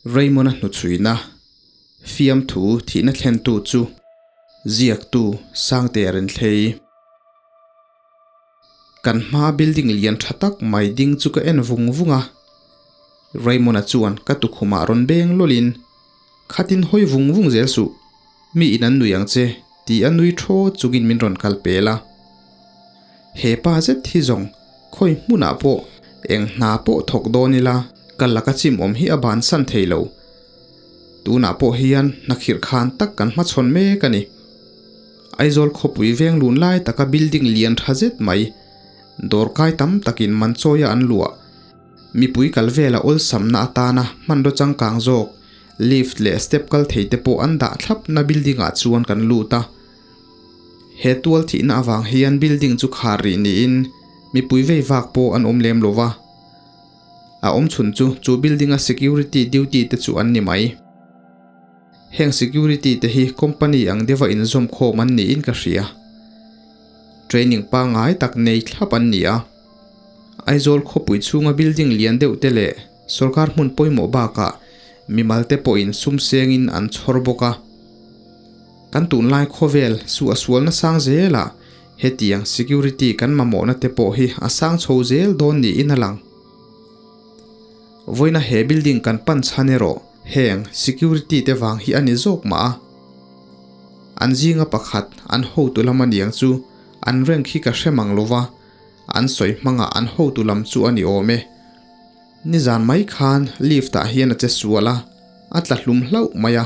Raymond-a hnuchhuina fiamthu thihna thlentu chu ziaktu Sangtea Renthlei. Kan hmaa building lian tha tak mai ding chu ka en vung vung a, Raymond-a chuan ka tukhumah rawn beng lawlin, Khatin hawi vung vung zel suh, mi in an nui ang che ti a nui thaw chungin min rawn kal pel a. He pa zet hi zawng khawi hmunah pawh eng hna pawh thawk dawn ila ka laka chim awm hi a bansan thei lo. Tunah pawh hian hna khirh khan tak kan hmachhawn mek a ni. Aizawl khawpui veng lun lai taka building lian tha zet mai, dawrkai tam takin man chawia an luah, mipui kal vela awlsamna atana hmanraw changkang zawk, lift leh step kal thei te pawh an dah thlapna building ah chuan kan lut a. He tual thihna avang hian building chu khar rih niin mipui vei vak pawh an awm lem lo va. A awm chhun chu chu building a security duty te chu an ni mai. Heng security te hi company ang deuha inzawm khawm an niin ka hria. Training pangngai tak nei thlap an ni a. Aizawl khawpui chhunga building lian deuh te leh Sorkar hmun pawimawh bakah mimal te pawhin sum sengin an chhawr bawk a. Kan tunlai khawvel suah sualna sang zelah hetiang security kan mamawhna te pawh hi a sang chho zel dawn niin a lang. Vawiina he building kan pan chhan erawh heng security te vang hi a ni zawk mah a. An zinga pakhat an hotu lam aniang chu an rank hi ka hre mang lova, an sawi hmangah an hotu lam chu a ni awm e. Nizan mai khan lift ah hian a che sual a, a tla hlum hlauh mai a.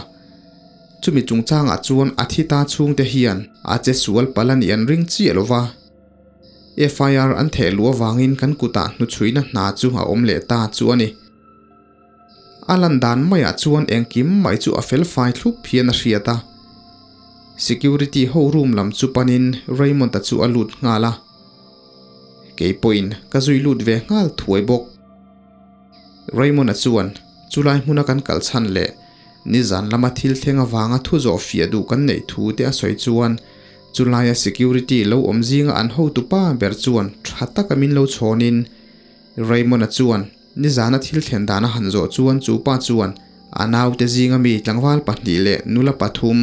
Chumi chungchangah chuan a thi ta chhungte hian a che sual palh a nih an ring chiah lo va. FIR an theh luh avangin kan kutah hnuchhuihna hna chu a awm leh ta chu a ni. A lan dan maiah chuan engkim mai chu a fel fai thlup hian a hriat a. Security ho room lam chu panin Raymond-a chu a lut nghal a. Kei pawhin ka zui lut ve nghal thuai bawk. Raymond-a chuan chulai hmuna kan kal chhan leh nizan lama thil thleng avanga thu zawh fiah duh kan neih thu te a sawi chuan chulaia security lo awm zinga an hotu pa ber chuan tha taka min lo chhawnin Raymond-a chuan nizana thil thlen dan a han zawh chuan chu pa chuan a naute zinga mi tlangval pahnih leh nula pathum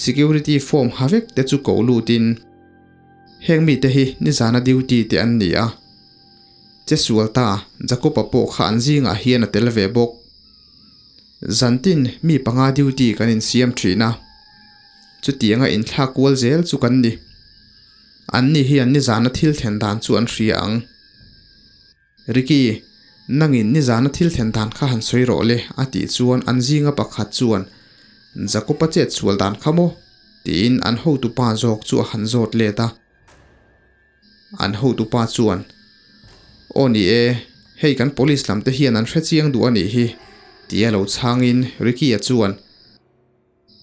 security form ha vek te chu ko lutin Heng mite hi nizana duty te an ni a. Che sual ta, Jacob-a pawh kha an zingah hian a tel ve bawk. Zantin mi panga duty kan insiam thin a. Chutianga inthlak kual zel chu kan ni. Anni hian nizana thil thlen dan chu an hria ang. Ricky, nangin nizana thil thlen dan kha han sawi rawh le a tih chuan an zinga pakhat chuan Jacob-a chet sual dan kha maw? tiin an hotupa zawk chu a han zawt let a. An hotupa chuan, Aw ni e, hei kan police lam te hian an hre chiang duh a nih hi, tia lo chhangin Ricky-a chuan,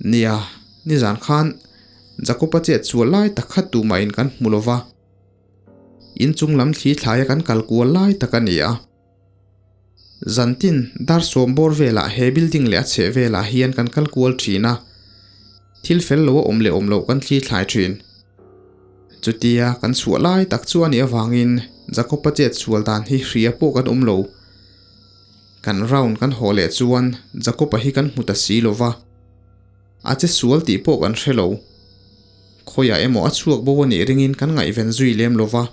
Nia, nizan khan Jacob-a chet sual lai tak kha tumahin kan hmu lo va. Inchung lam thli thlaia kan kal kual lai tak a ni a. Zantin dar sawm bawr velah he building leh a chheh velah hian kan kal kual thin a. Thil fel lo a awm leh awm loh kan thli thlai thin. Chutia kan chhuah lai tak chu a nih avangin Jacob-a chet sual dan hi hria pawh kan awm lo. Kan round kan haw leh chuan Jacob-a hi kan hmu ta si lo va, a che sual tih pawh kan hre lo. Khawiah emaw a chhuak bo a nih ringin kan ngaihven zui lem lo va.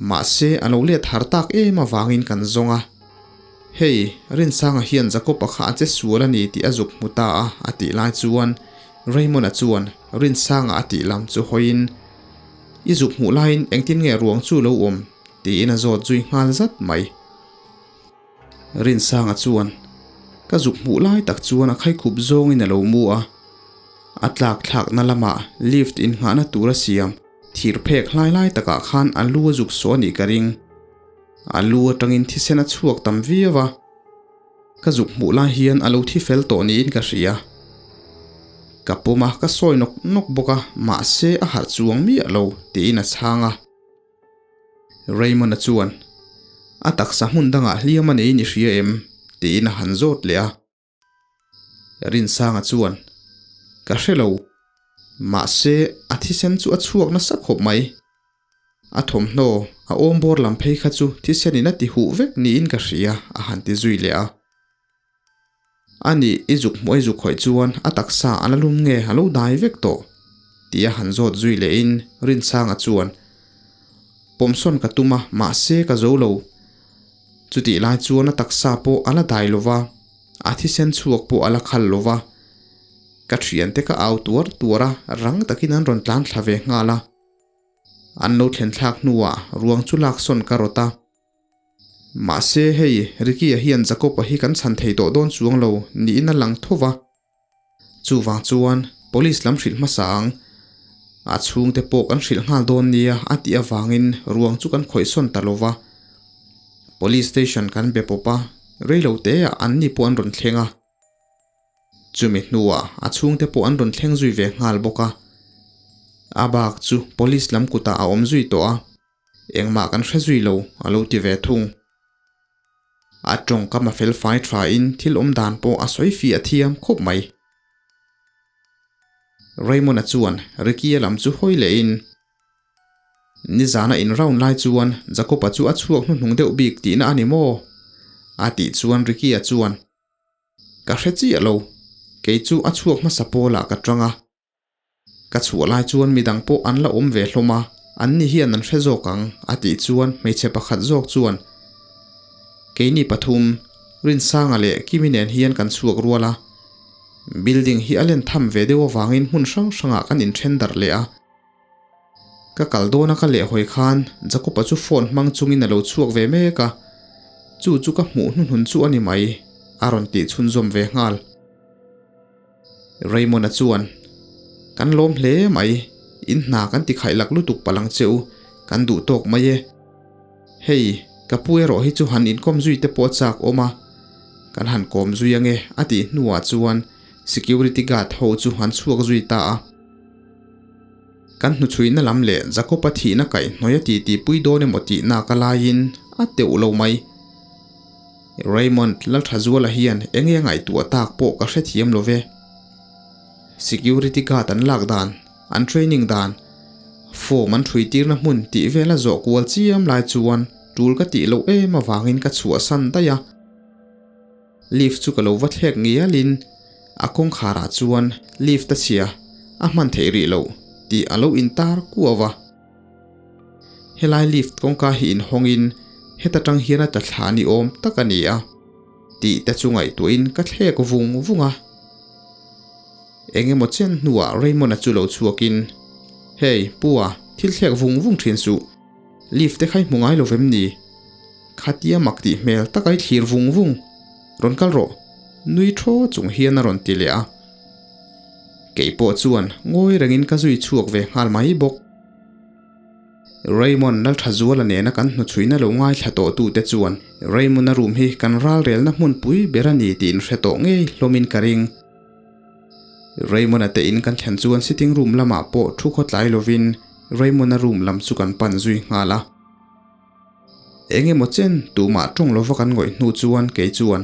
Mahse, a lo let har tak em avangin kan zawng a. Hei, Rinsanga hian Jacob-a kha a che sual a ni tih a zuk hmu ta a, a tih lai chuan Raymond-a chuan Rinsanga a tih lam chu hawiin, I zuk hmuh laiin engtin nge ruang chu lo awm? tiin a zawt zui nghal zat mai. Rinsanga chuan ka zuk hmuh lai tak chuan a khaikhup zawngin a lo mu a, a tlak thlakna lamah lift innghahna tur a siam thir phek hlai lai takah khan a lu a zuk saw a nih ka ring. A lu atangin thisen a chhuak tam viau a, ka zuk hmuh lai hian a lo thi fel tawh niin ka hria. Ka pawm a, ka sawi nawk nawk bawk a, mahse a harh chuang miah lo tiin a chhang a. Raymond-a chuan, A taksa hmun dangah hliam a neiin i hria em? tiin a han zawt leh a. Rinsanga chuan, Ka hre lo. Mahse, a thisen chu a chhuak nasa khawp mai. A thawmhnaw, a awm bawr lam phei kha chu thisenin a ti huh vek niin ka hria, a han ti zui leh a. Ani i zuk hmuh i zuk khawih chuan a taksa a la lum nge a lo dai vek tawh? Tia han zawt zui lehin Rinsanga chuan, Pawmsawn ka tum a, mahse ka zo lo. Chutih lai chuan a taksa pawh a la dai lo va, a thisen chhuak pawh a la khal lo va. Ka thiante ka au tuar tuar a, rang takin an rawn tlan thla ve nghal a. An lo thlen thlak hnuah ruang chu laksawn ka rawt a. Mahse hei, Ricky-a hian Jacob-a hi kan chhan thei tawh dawn chuang lo niin a lang tho va. Chuvang chuan Police lam hrilh hmasa ang. A chhungte pawh kan hrilh nghal dawn nia a tih avangin ruang chu kan khawihsawn ta lo va. Police station kan be pawp a, reilo teah anni pawh an rawn thleng a. Chumi hnuah a chhungte pawh an rawn thleng zui ve nghal bawk a. A bak chu Police lam kutah a awm zui tawh a. Engmah kan hre zui lo, a lo ti ve thung. A tawngkam a fel fai thain thil awm dan pawh a sawi fih a thiam khawp mai. Raymond-a chuan Ricky-a lam chu hawi lehin, Nizana in round lai chuan Jacob-a chu a chhuak hnuhnung deuh bik tihna a ni maw? a tih chuan Ricky-a chuan, Ka hre chiah lo, kei chu a chhuak hmasa pawlah ka tang a. Ka chhuah lai chuan midang pawh an la awm ve hlawm a, anni hian an hre zawk ang, a tih chuan hmeichhe pakhat zawk chuan, Keini pathum, Rinsanga leh Kimi nen hian kan chhuak rual a. Building hi a len tham ve deuh avangin hmun hrang hrangah kan inthen darh leh a. Ka kal dawna ka lehhawi khan Jacob-a chu phone hmang chungin a lo chhuak ve mek a, chu chu ka hmuh hnuhnun chu a ni mai, a rawn tih chhunzawm ve nghal. Raymond-a chuan, Kan lawm hle mai, in hna kan ti khaih lak lutuk palh ang che u, kan duh tawk mai e. Hei, ka pu erawh hi chu han inkawm zui te pawh a chak awm a, kan han kawm zui ange a tih hnuah chuan security guard ho chu an chhuak zui ta a. Kan hnuchhuihna lam leh Jacob-a thihna kaihhnawih a titipui dawn emaw tihna ka laiin a teuh lo mai. Raymond Lalthazuala hian eng nge ngaihtuah tak pawh ka hrethiam lo ve. Security guard an lak dan, an training dan, form an ṭhui tirna hmun tih vel a zawh kual chiam lai chuan ṭul ka tih loh em avangin ka chhuahsan daih a. Lift chu ka lo va thlek ngialin a kawngkharah chuan lift a chhia a hman theih rih loh tih a lo intar kuau a. Helai lift kawngka hi inhawngin heta tang hian a tla thla ni awm tak a ni a tih te chu ngaihtuahin ka thlek vung vung a. Eng emaw chen hnuah Raymond-a chu lo chhuakin, Hey, Pua, thil thlek vung vung thin suh. Lift te kha i hmu ngai lo vem ni? Khatia mak tih hmel tak a i thlir vung vung. Rawn kal rawh, nui thaw chung hian a rawn ti leh a. Kei pawh chuan ngawi rengin ka zui chhuak ve nghal mai bawk. Raymond Lalthazuala nena kan hnuchhuihna lo ngaithla tawh tute chuan Raymond-a room hi kan ralrelna hmunpui ber a ni tih in hre tawh ngei hlawmin ka ring. Raymond-a te in kan thlen chuan sitting room lamah pawh thu khawtlai lovin Raymond-a room lam chu kan pan zui nghal a. Eng emaw chen tumah tawng lova kan ngawih hnu chuan kei chuan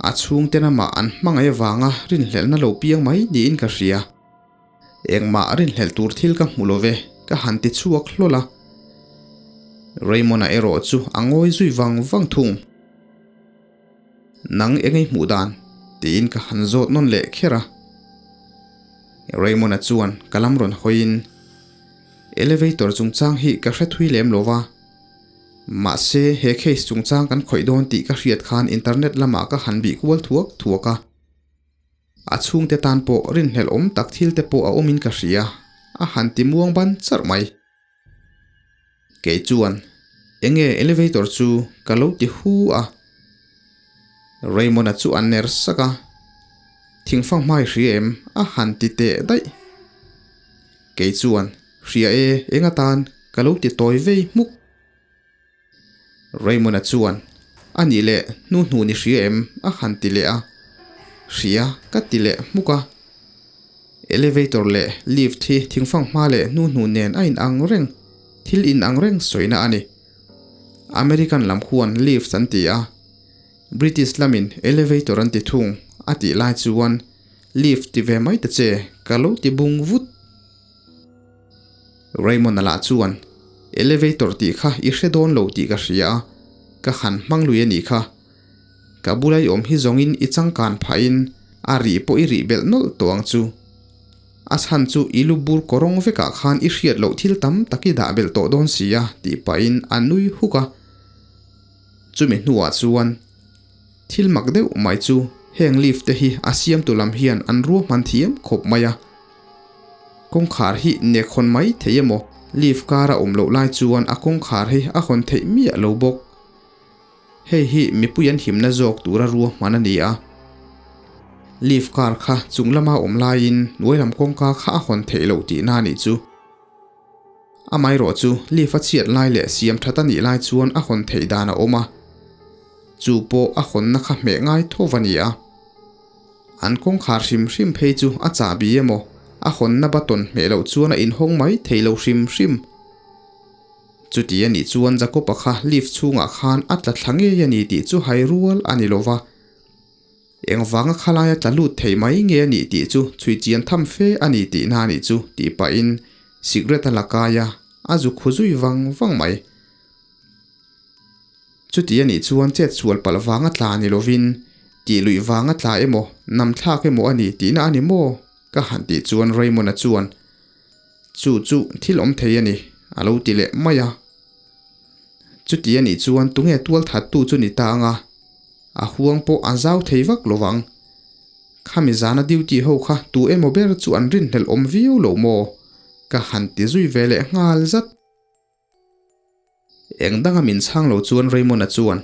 a chhungten amah an hmangaih avanga rinhlelhna lo piang mai niin ka hria. Engmah rinhlelh tur thil ka hmu lo ve, ka han ti chhuak hlawl a. Raymond-a erawh chu a ngawi zui vang vang thung. Nang eng ei hmuh dan? tiin ka han zawt nawn leh kher a. Raymond-a chuan ka lam rawn hawiin, Elevator chungchang hi ka hre thui lem lo va. Mahse, he case chungchang kan khawih dawn tih ka hriat khan internet lamah ka han bih kual thuak thuak a. A chhungte tan pawh rinhlelh awm tak thil te pawh a awmin ka hria, a han ti muang ban charh mai. Kei chuan, Enge elevator chu ka lo ti hu a. Raymond-a chu a ner sak a, Thingfang hmai hria em? a han ti teh daih. Kei chuan, Hria e, eng atan ka lo ti tawi vei hmuk. Raymond-a chuan, A nih leh, hnu hnu ni hria em? a han ti leh a. Hria, ka ti leh hmuk a. Elevator leh lift hi thingfang hma leh hnu hnu nen a inang reng, thil inang reng sawina a ni. American lam khuan lift an ti a, British lamin elevator an ti thung a tih lai chuan lift ti ve mai ta che, ka lo ti bung vut. Raymond-a lah chuan, Elevator tih kha i hre dawn lo tih ka hria a, ka han hmang lui a nih kha. Ka bula i awm hi zawngin i changkan phahin a rih pawh i rih belh nawlh tawh ang chu. A chhan chu i lu bur kawrawng vekah khan i hriat loh thil tam tak i dah belh tawh dawn si a, tih pahin a nui huk a. Chumi hnuah chuan thil mak deuh mai chu heng lift te hi a siamtu lam hian an ruahman thiam khawp mai a. Kawngkhar hi nek hawn mai thei emaw lift kar a awm loh lai chuan a kawngkhar hi a hawn theih miah lo bawk. Hei hi mipui an himna zawk tura ruahman a ni a. Lift car kha chung lama awm laiin hnuai lam kawngka kha a hawn theih loh tihna a nih chu. Amaherawhchu lift a chhiat lai leh siam that a nih lai chuan a hawn theih dan a awm a. Chu pawh a hawnna kha hmeh ngai tho va ni a. An kawngkhar hrim hrim phei chu a chahbi emaw a hawnna button hmeh loh chuan a inhawng mai thei lo hrim hrim. Chuti a nih chuan Jakob-a kha lift chhungah khan a tla thla ngei a ni tih chu hai rual a ni lo va. Engvanga khalaia tla lut thei mai nge a nih tih chu chhui chian tham fe a ni tihna a nih chu tih pahin cigarette a la kai a, a zu khu zui vang vang mai. Chuti a nih chuan chet sual palh vanga tla ni lovin tih luih vanga tla emaw, nam thlak emaw a ni tihna a ni maw? Ka han tih chuan Raymond-a chuan Chu chu thil awm thei a ni, a lo ti leh mai a. Chuti a nih chuan tunge tual thattu chu ni ta anga, a huang pawh a zau thei vak lo vang. Khami zana duty ho kha tu emaw ber chu an rinhlelh awm viau lo maw? Ka han ti zui ve leh nghal zat. Eng danga min chhang lo chuan Raymond-a chuan,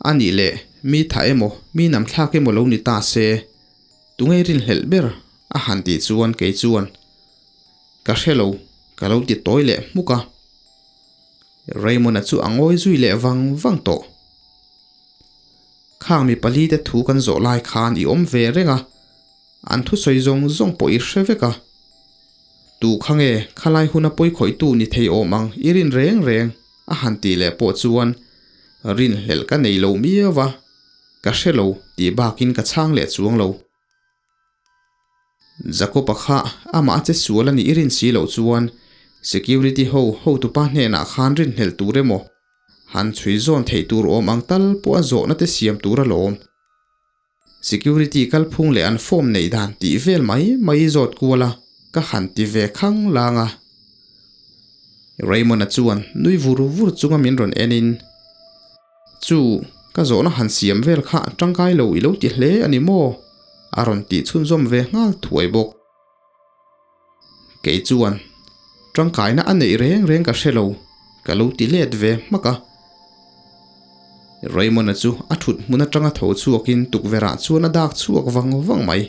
A nih leh, mi tha emaw, mi nam thlak emaw lo ni ta se, tunge rinhlelh ber? a han tih chuan kei chuan, Ka hre lo, ka lo ti tawi leh hmuk a. Raymond-a chu a ngawi zui leh vang vang tawh. Khang mi pali te thu kan zawh lai khan i awm ve reng a, an thusawi zawng zawng pawh i hre vek a. Tu kha nge khalai huna pawi khawihtu ni thei awm ang i rin reng reng a han tih leh pawh chuan rinhlelh ka nei lo miau a, ka hre lo tih bakin ka chhang leh chuang lo. Jacob-a kha amah a che sual a nih i rin si loh chuan security ho hotupa hnenah khan rinhlelh tur emaw han chhui zawn theih tur awm ang tal pawh a zawhna te siam tur alawm. Security kalphung leh an form neih dan tih vel mai mai zawt kual a, ka han ti ve khang lang a. Raymond-a chuan nui vur vur chunga min rawn en in, Chu, ka zawhna han siam vel kha tangkai lo i lo ti hle a ni maw? a rawn tih chhunzawm ve nghal thuai bawk. Kei chuan, Tangkaina a neih reng reng ka hre lo, ka lo ti let ve hmak a. Raymond-a chu a thut hmun atanga tho chhuakin tukverhah chuan a dak chhuak vang vang mai.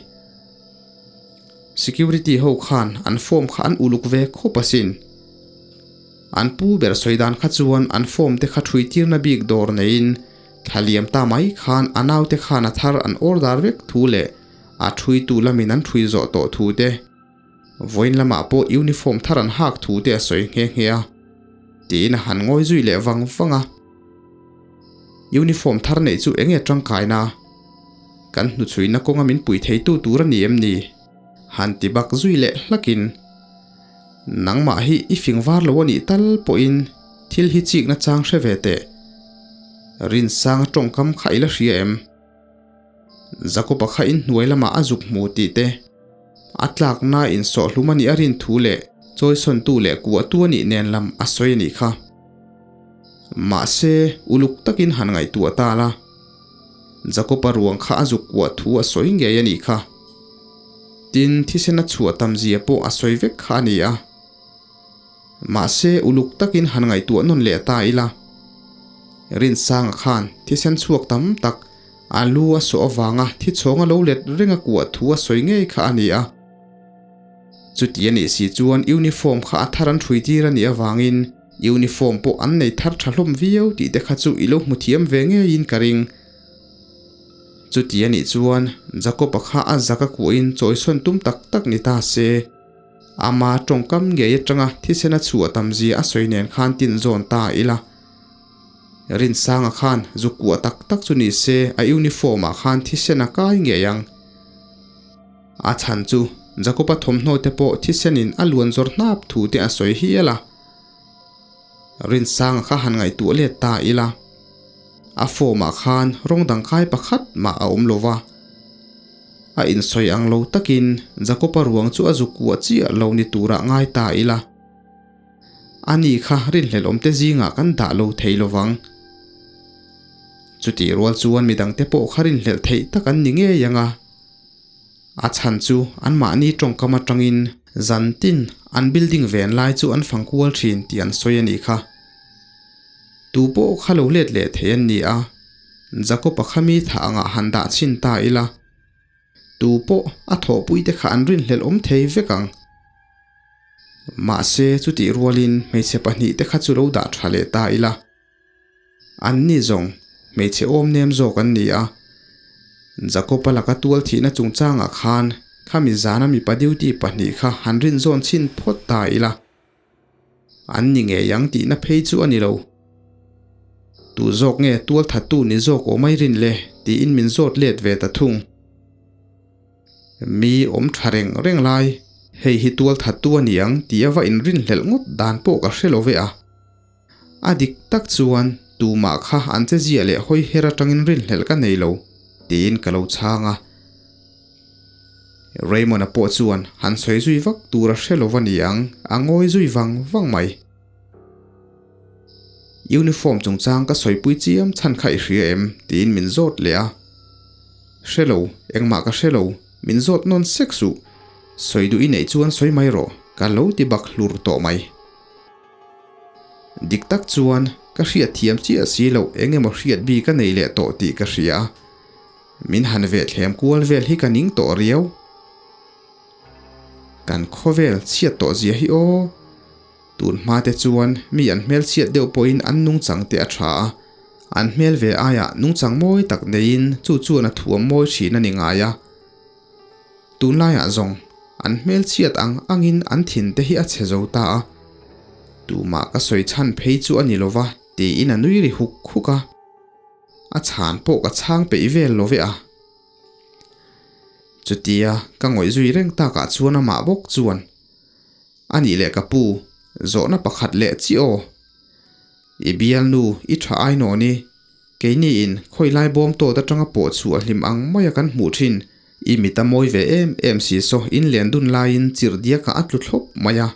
Security ho khan an form kha an uluk ve khawp asin. An pu ber sawi dan kha chuan an form te kha thui tirna bik dawr neiin thla liam ta mai khan a naute khan a thar an order vek thu leh A ṭhuitu lamin an ṭhui zawh tawh thu te, vawiin lamah pawh uniform thar an hak thu te a sawi nghe nghe a, tiin a han ngawi zui leh vang vang a. Uniform thar neih chu eng nge tangkaina? Kan hnuchhuina kawnga min pui theitu tur a ni em ni? Han ti bak zui leh hlakin, Nangmah hi i fing var lo a nih tal pawhin thil hi chikna chang hre ve teh. Rinsanga tawngkam kha i la hria em? Jakob-a kha inhnuai lamah a zuk hmu tih te, a tlakna insawhhlum a nih a rin thu leh chawisawntu leh kuahtu a nih nen lam a sawi a nih kha. Mahse, uluk takin han ngaihtuah ta la, Jakob-a ruang kha a zuk kuah thu a sawi ngei a nih kha. Tin, thisen a chhuah tam zia pawh a sawi vek kha a ni a. Mahse, uluk takin han ngaihtuah nawn leh ta ila. Rinsanga khan thisen chhuak tam tak a lu a sawh avanga thi chhawng a lo let reng a kuah thu a sawi ngei kha a ni a. Chuti a nih si chuan uniform kha a thar an hrui tir a nih avangin uniform pawh an nei thar tha hlawm viau tih te kha chu i lo hmu thiam ve ngeiin ka ring. Chuti a nih chuan Jacob-a kha a zak a kuahin chawisawn tum tak tak ni ta se. Ama tawngkam ngei atanga thisen a chhuah tam zia a sawi nen khan tin zawn ta ila. Rinsanga khan zu kuah tak tak chu ni se a uniform ah khan thisen a kai ngei ang. A chhan chu Jacob-a thawmhnaw te pawh thisen in a luan zawr hnap thu te a sawi hial a. Rinsanga kha han ngaihtuah let ta ila. A form ah khan rawng dangkai pakhat mah a awm lova. A insawi ang lo takin Jakob-a ruang chu a zuk kuah chiah lo ni turah ngai ta ila. Ani kha rinhlelh awmte zingah kan dah lo thei lovang. Chutih rual chuan midangte pawh kha rinhlelh theih tak an ni ngei ang a. A chhan chu anmahni tawngkam atangin zan tin an building ven lai chu an fang kual thin tih an sawi a nih kha. Tu pawh kha lo let leh thei an ni a, Jakob-a kha mi thah angah han dah chhin ta ila, tu pawh a thawhpuite kha an rinhlelh awm thei vek ang. Mahse chutih rualin hmeichhe pahnihte kha chu lo dah tha leh ta ila. An ni zawng, hmeichhe awm nem zawk an ni a. Jakob-a laka tual thihna chungchangah khan khami zana mipa duty pahnih kha han rinzawn chhin phawt ta ila. An ni ngei ang tihna phei chu a ni lo. Tu zawk nge tual thattu ni zawk awm ai rin le tiin min zawt let ve ta thung. Mi awm tha reng reng lai, hei hi tual thattu a ni ang tih a va inrinhlelh ngawt dan pawh ka hre lo ve a. A dik tak chuan tumah kha an che ziah leh hawi her atangin rinhlelh ka nei lo, tiin ka lo chhang a. Raymond-a pawh chuan han sawi zui vak tur a hre lo va ni ang, a ngawi zui vang vang mai. Uniform chungchang ka sawipui chiam chhan kha i hria em? tiin min zawt leh a. Hre lo, engmah ka hre lo, min zawt nawn sek suh. Sawi duh i neih chuan sawi mai rawh, ka lo ti bak hlur tawh mai. Dik tak chuan ka hriat thiam chiah si loh eng emaw hriat bik a nei leh tawh tih ka hria a, min han veh thlem kual vel hi ka ning tawh riau. Kan khawvel chhiat tawh zia hi aw! Tun hma te chuan mi an hmel chhiat deuh pawhin an nungchang te a tha a, an hmel ve aiah nungchang mawi tak neiin chu chuan a thuam mawi thin a ni ngai a. Tunlaiah zawng an hmel chhiat ang angin an thin te hi a chhe zo ta a, tumah ka sawi chhan phei chu a ni lova tiin a nui ri huk huk a, a chhan pawh ka chhang peih vel lo ve a. Chutia ka ngawih zui reng takah chuan amah bawk chuan, A nih leh ka pu, zawhna pakhat leh chi aw. I bialnu i tha ai nawn i, keini in khawilai bawm tawt atanga pawh chhuah hlim ang maia kan hmuh thin. I mit a mawi ve em em si saw in len dun laiin chirh diakah a tlu thlawp mai a.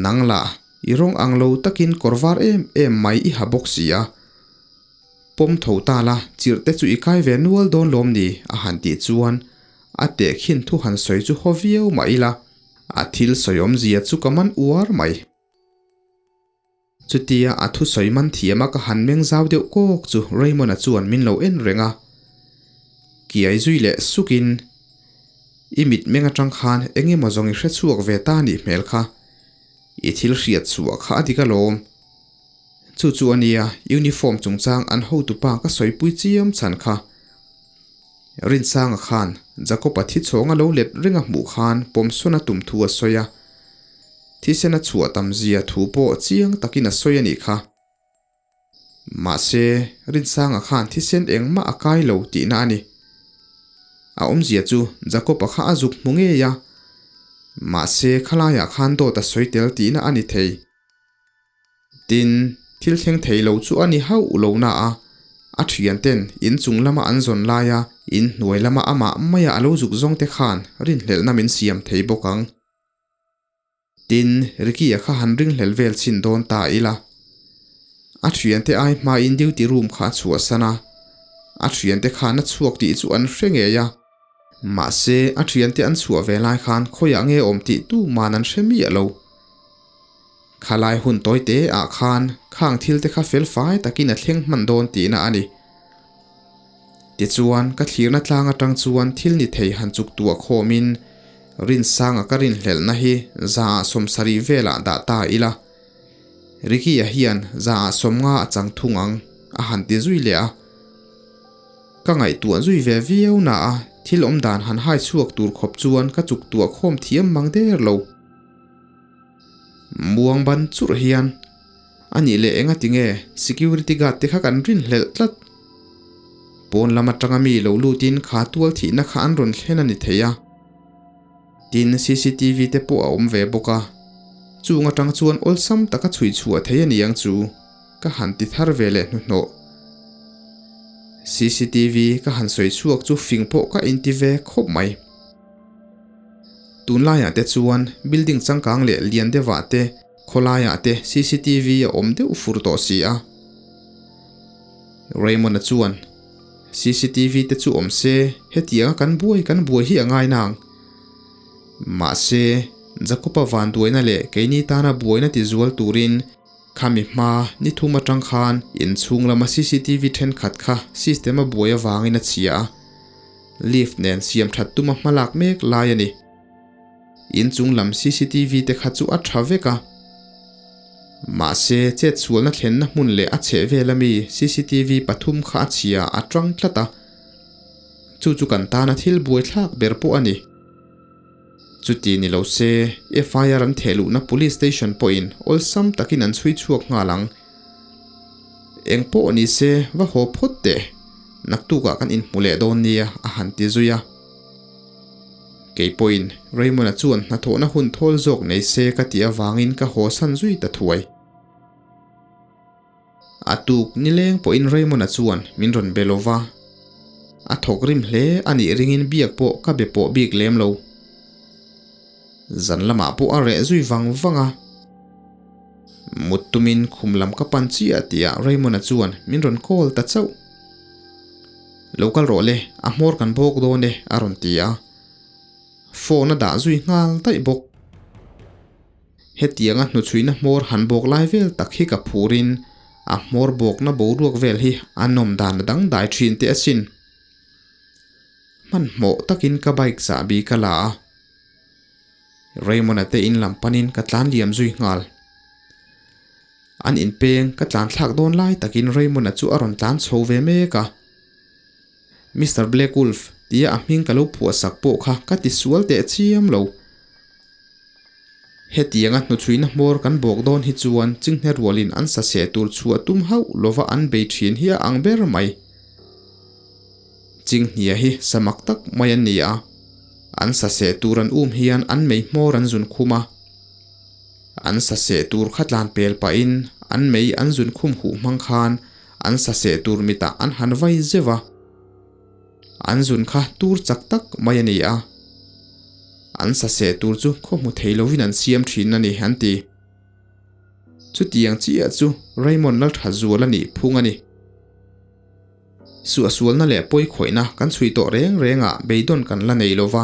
Nang lah i rawng ang lo takin kawr var em em mai i ha bawk si a. Pawm tho ta la, chirh te chu i kai ve nual dawn lawm ni a han tih chuan a tehkhin thu han sawi chu haw viau mah ila a thil sawi awmzia chu ka man uar mai. Chutia a thusawi man thiam a ka han meng zau deuh kawk chu Raymond-a chuan min lo en reng a. Kiai zui leh sukin, I mit meng atang khan eng emaw zawng i hre chhuak ve ta nih hmel kha. I thil hriat chhuah kha a dik alawm. Chu chu a nia, uniform chungchang an hotupa ka sawipui chiam chhan kha. Rinsanga khan Jacob-a thi chhawng a lo let reng a hmuh khan pawmsawn a tum thu a sawi a. Thisen a chhuah tam zia thu pawh chiang takin a sawi a nih kha. Mahse, Rinsanga khan thisen engmah a kai lo tihna a ni. A awmzia chu Jacob-a kha a zuk hmu ngei a, mahse khalaiah khan dawt a sawi tel tihna a ni thei. Tin, thil thleng thei lo chu a ni hauh lo na a, a thianten in chung lama an zawn laia in hnuai lama amah maia a lo zuk zawng te khan rinhlelhna min siam thei bawk ang. Tin, Ricky-a kha han ringhlel vel chhin dawn ta ila. A thiante ai hmain duty room kha a chhuahsan a, a thiante khan a chhuak tih chu an hre ngei a. Mahse, a thiante an chhuah ve lai khan khawiah nge awm tih tuman an hre miah lo. Khalai hun tawi te ah khan khang thil te kha fel fai takin a thleng hman dawn tihna a ni. Tichuan, ka thlirna tlang atang chuan thil ni thei han chuk tuah khawmin Rinsanga ka rinhlelhna hi zaah sawmsarih velah dah ta ila. Ricky-a hian zaah sawmnga a chang thung ang a han ti zui leh a. Ka ngaihtuah zui ve viau na a, thil awm dan han hai chhuak tur khawp chuan ka chuk tuah khawm thiam mang der lo. Muang ban churh hian, A nih leh enga tinge security guard te kha kan rinhlelh tlat. Pawn lam atanga mi lo lutin kha tual thihna kha an rawn thlen a ni thei a. Tin, cctv te pawh a awm ve bawk a. Chung atang chuan awlsam taka chhui chhuah thei a ni ang chu ka han ti thar ve leh hnuhnawh. Cctv ka han sawi chhuak chu fing pawh ka inti ve khawp mai. Tunlaiah te chuan building changkang leh lian deuhah te, khawlaiah te cctv a awm deuh fur tawh si a. Raymond-a chuan, cctv te chu awm se, hetianga kan buai kan buai hi a ngai nang. Mahse, Jacob-a vanduaina leh keini tana buaina ti zual turin Khami hma ni thum atang khan inchhung lama cctv thenkhat kha system a buai avangin a chhia a, lift nen siam that tuma hmalak mek lai a ni. Inchung lam cctv te kha chu a tha vek a, mahse chetsualna thlenna hmun leh a chheh vel ami cctv pathum kha a chhia a tang tlat a, chu chu kan tana thil buaithlak ber pawh a ni. Chuti ni lo se, FIR an theh luhna Police Station pawhin awlsam takin an chhui chhuak nghal ang. Eng pawh ni se, va haw phawt teh, naktukah kan inhmu leh dawn nia a han ti zui a. Kei pawhin Raymond-a chuan hnathawhna hun thawl zawk nei se ka tih avangin ka haw san zui ta thuai. A tuk nileng pawhin Raymond-a chuan min rawn be lo va, a thawk rim hle a nih ringin biak pawh ka be pawh bik lem lo. Zan lamah pawh a reh zui vang vang a. Mut tumin khum lam ka pan chiah tihah Raymond-a chuan min rawn call ta chauh. Lo kal rawh le, a hmawr kan bawk dawn e a rawn ti a. Phone a dah zui nghal daih bawk. Hetianga hnuchhuina hmawr han bawk lai vel tak hi ka phurin a hmawr bawkna boruak vel hi a nawm dan a dangdai thin teh asin. Hmanhmawh takin ka bike chahbi ka la a, Raymond-a te in lam panin ka tlan liam zui nghal. An inpeng ka tlan thlak dawn lai takin Raymond-a chu a rawn tlan chho ve mek a. Mister Black Wolf tia a hming ka lo phuahsak pawh kha ka ti sual teh chiam lo. Hetianga hnuchhuina hmawr kan bawk dawn hi chuan chinghne rualin an sa seh tur chhuah tum hauh lova an bei thin hi a ang ber mai. Chinghnia hi samak tak mai an ni a, an sa seh tur an um hian an mei hmawr an zun khum a. An sa seh tur kha tlan pel pahin an mei an zun khum huh hmang khan an sa seh tur mitah an han vai zeuh a. An zun kha tur chak tak mai a ni a, an sa seh tur chu khaw hmu thei lovin an siam thin a ni an ti. Chutiang chiah chu Raymond Lalthazual a nih phung a ni. Suahsualna leh pawikhawihna kan chhui tawh reng rengah beidawn kan la nei lova.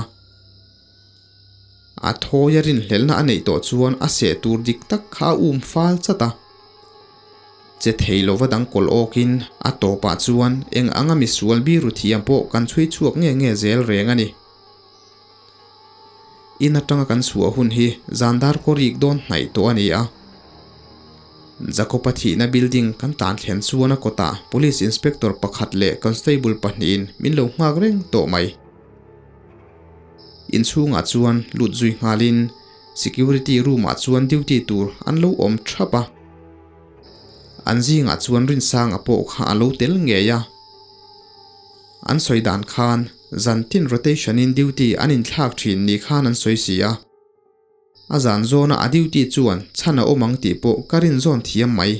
A thawia rinhlelhna a neih tawh chuan a seh tur dik tak kha a um fal chat a. Che thei lova dang kawl awkin a tawpah chuan eng anga misual biru thiam pawh kan chhui chhuak nge nge zel reng a ni. In atanga kan chhuah hun hi zan dar kaw rik dawn hnaih tawh a ni a. Jacob-a thihna building kan tlan thlen chuan a kawtah Police Inspector pakhat leh Constable pahnihin min lo nghak reng tawh mai. Inchhungah chuan lut zui nghalin security room ah chuan duty tur an lo awm thap a. An zingah chuan Rinsanga pawh kha a lo tel ngei a. An sawi dan khan zantin rotation in duty an inthlak thin ni khan an sawi si a. A zan zawna a duty chuan chhan a awm ang tih pawh ka rinzawn thiam mai.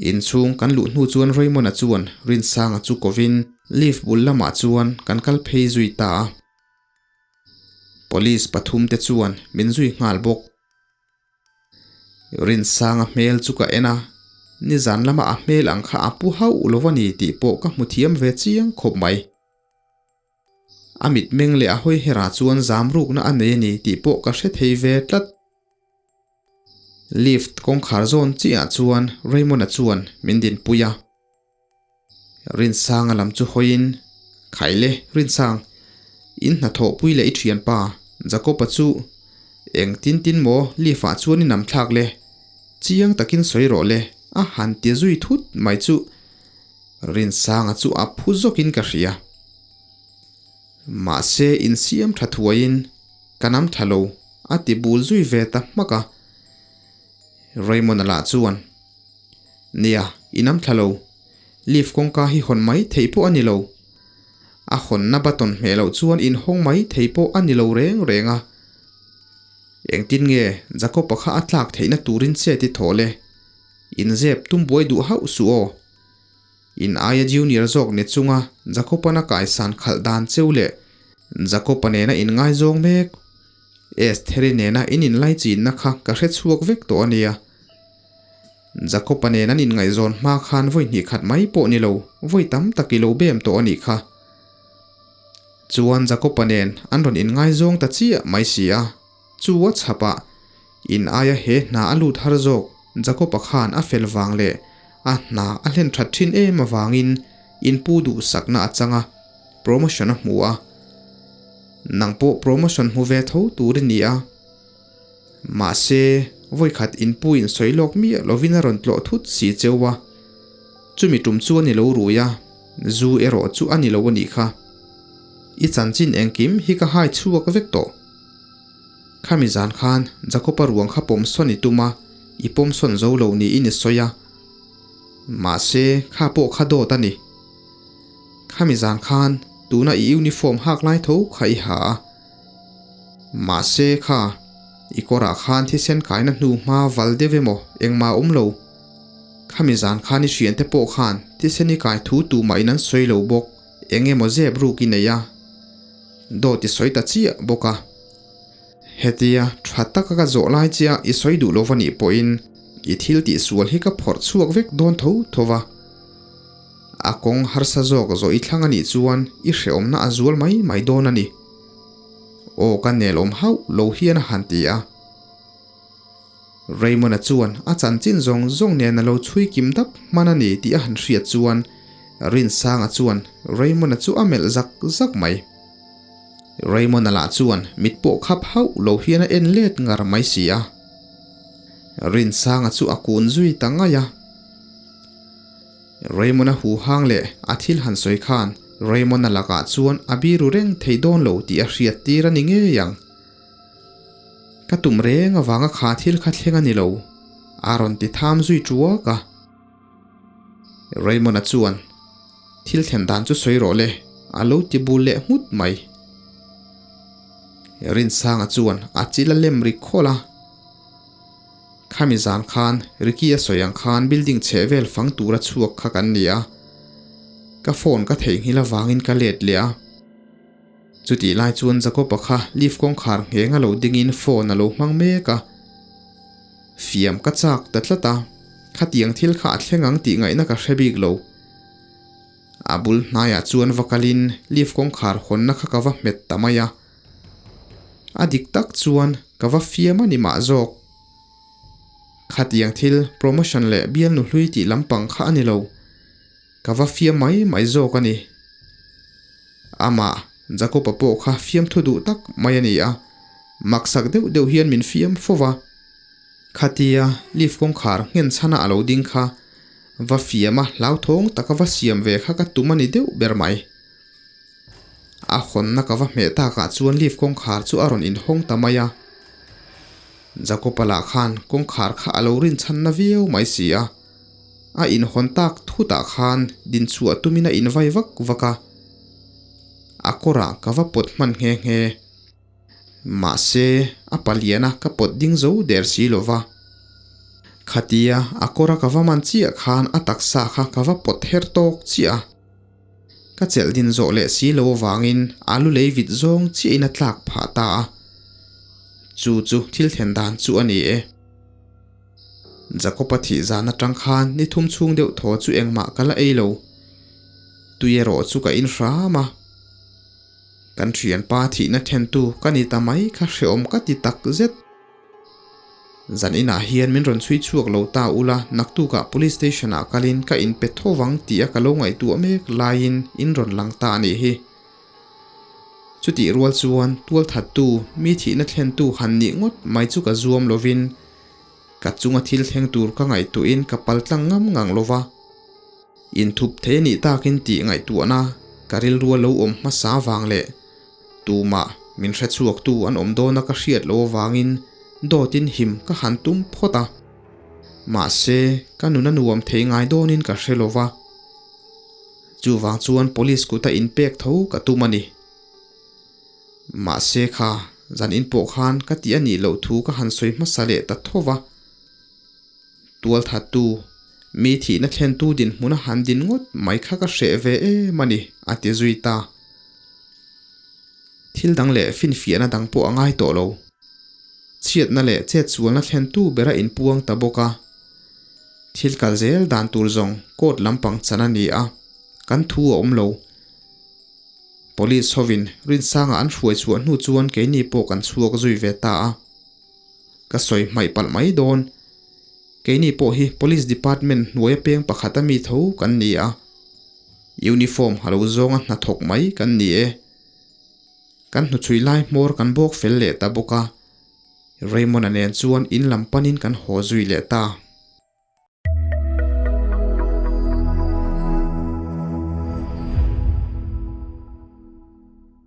Inchhung kan luh hnu chuan Raymond-a chuan Rinsanga chu kovin lift bul lamah chuan kan kal phei zui ta a. Police pathum te chuan min zui nghal bawk. Rinsanga hmel chu ka en a, nizan lama a hmel ang kha a pu hauh lo a ni tih pawh ka hmu thiam ve chiang khawp mai. A mitmeng leh a hawi herah chuan zam rukna a nei a ni tih pawh ka hre thei ve tlat. Lift kawngkhar zawn chiah chuan Raymond-a chuan min dinpui a. Rinsanga lam chu hawiin, Khaile, Rinsang, in hnathawhpui leh i thianpa Jacob-a chu engtin tin maw lift-ah chuan i nam thlak le? Chiang takin sawi rawh le, a han ti zui thut mai chu Rinsanga chu a phu zawkin ka hria. Mahse insiam tha thuaiin ka nam tha lo a ti bul zui ve ta hmak a. Raymond-a lah chuan, Nia, i nam thla lo. Lift kawngka hi hawn mai thei pawh a ni lo. A hawnna button hmeh loh chuan inhawng mai thei pawh a ni lo reng reng a. Engtin nge Jacob-a kha a tlak theihna turin che ti thaw le? Inzep tum buai duh hauh suh aw. In aia junior zawk ni chunga Jakob-an a kaisan khalh dan cheu leh Jakob-a nena inngaizawng mek Estheri nena in inlaichinna kha ka hre chhuak vek tawh a nia. Jakob-a nen an inngaihzawn hma khan vawi hnih khat mai pawh ni lo, vawi tam tak i lo bem tawh a nih kha. Chuan Jakob-a nen an rawn inngaizawng ta chiah mai si a, chu a chhapah in aia he hna a lut har zawk Jakob-a khan a fel vang leh a hna a hlen that thin em avangin inpu duhsakna a chang a, promotion a hmu a. Nang pawh promotion hmu ve tho tur i ni a. Mahse, vawikhat inpu in sawi lawk miah lovin a rawn tlawh thut si cheu a. Chumi tum chu a ni lo rui a, zu erawh chu a ni lo a nih kha. I chanchin engkim hi ka hai chhuak vek tawh. Khami zan khan Jakob-a ruang kha pawmsawn i tum a, i pawmsawn zo lo niin i sawi a. Mahse, kha pawh kha dawt a ni. Khami zan khan tuna i uniform hak lai tho kha i ha a. Mahse kha, i kawrah khan thisen kaina hnu hma val deuh emaw engmah a awm lo. Khami zan khan i hriante pawh khan thisen i kai thu tumah in an sawi lo bawk, eng emaw zep ruk i nei a, dawt i sawi ta chiah bawk a. Hetia tha taka ka zawh lai chiah i sawi duh lo va nih pawhin i thil tihsual hi ka phawrh chhuak vek dawn tho tho va. A kawng harsa zawk zawh i thlang a nih chuan i hrehawmna a zual mai mai dawn a ni. Aw ka nelawm hauh lo hian a han ti a. Raymond-a chuan a chanchin zawng zawng nen a lo chhui kim dap hman a ni tih a han hriat chuan Rinsanga chuan Raymond-a chu a melh zak zak mai. Raymond-a lah chuan mit pawh khap hauh lo hian a en let ngar mai si a. Rinsanga chu a kun zui ta ngaih a. Raymond-a huhang leh a thil han sawi khan Raymond-a lakah chuan a biru reng thei dawn lo tih a hriat tir a ni ngei ang. Ka tum reng avanga kha thil kha thleng a ni lo, a rawn ti tham zui tuak a. Raymond-a chuan, Thil thlen dan chu sawi rawh le, a lo ti bul leh nghut mai. Rinsanga chuan a chil a lem ri khawlh a. Khami zan khan Ricky a sawi ang khan building chheh vel fang tura chhuak kha kan ni a, ka phone ka theihnghilh avangin ka let leh a. Chutih lai chuan Jacob-a kha lift kawngkhar ngheng a lo dingin phone a lo hmang mek a. Fiam ka chak ta tlat a, khatiang thil kha a thleng ang tih ngaihna ka hre bik lo. A bul hnaiah chuan va kalin lift kawngkhar hawnna kha ka va hmet ta mai a. A dik tak chuan ka va fiam a ni mah zawk. Khatiang thil promotion leh bialnu hlui tih lampang kha a ni lo. Ka va fiam mai mai zawk a ni. Amah Jacob-a pawh kha fiamthu duh tak mai a ni a, maksak deuh deuh hian min fiam fo va. Khatia lift kawngkhar nghen chhana a lo ding kha va fiam a hlauthawng taka va siam ve kha ka tum a ni deuh ber mai. A hawnna ka va hmeh takah chuan lift kawngkhar chu a rawn inhawng ta mai a. Jacob-a lah khan kawngkhar kha a lo rinchhanna viau mai si a. A inhawn tak thutah khan dinchhuah tumin a invai vak vak a. A kawrah ka va pawt hman nghe nghe. Mahse, a paliana ka pawt ding zo der si lo va. Khatia a kawra ka va man chiah khan a taksa kha ka va pawt her tawk chiah a. Ka chelh din zawh leh si lo avangin alu lei vit zawng chiahin a tlak phah ta a. Chu chu thil thlen dan chu a ni e. Jacob-a thih zan atang khan ni thum chhung deuh thaw chu engmah ka la ei lo. Tui erawh chu ka in hram a. Kan thianpa thihna thentu ka ni ta mai kha hreawm ka ti tak zet. Zan inah hian min rawn chhui chhuak lo ta ula, naktukah Police Station ah kalin ka inpe tho vang tih a ka lo ngaihtuah mek laiin in rawn lang ta a nih hi. Chutih rual chuan tualthattu, mi thihna thlentu han nih ngawt mai chu ka zuam lovin ka chunga thil thleng tur ka ngaihtuahin ka paltlang ngam ngang lova. Inthup thei a nih takin tih ngaihtuahna ka rilru a lo awm hmasa vang leh Tumah min hrechhuaktu an awm dawna ka hriat loh avangin dawtin him ka han tum phawt a. Mahse, ka nun a nuam thei ngai dawnin ka hre lo va. Chuvang chuan police kuta inpek tho ka tum a ni. Mahse kha, zan in pawh khan ka tih a nih loh thu ka han sawi hmasa leh ta tho va. Tualthattu, Mi thihna thlentu dinhmuna han din ngawt mai kha ka hreh ve em a ni, a ti zui ta. Thil dang leh finfiahna dang pawh a ngai tawh lo. Chhiatna leh chetsualna thlentu bera inpuang ta bawk a. Thil kal zel dan tur zawng court lampang chan a ni a, kan thu a awm lo. Police hovin Rinsanga an hruai chhuah hnu chuan keini pawh kan chhuak zui ve ta a. Ka sawi hmaih palh mai dawn. Keini pawh hi Police Department hnuaia peng pakhat a mi tho kan ni a. Uniform ha lo zawnga hnathawk mai kan ni e. Kan hnuchhui lai hmawr kan bawk fel leh ta bawk a. Raymond-a nen chuan in lam panin kan haw zui leh ta.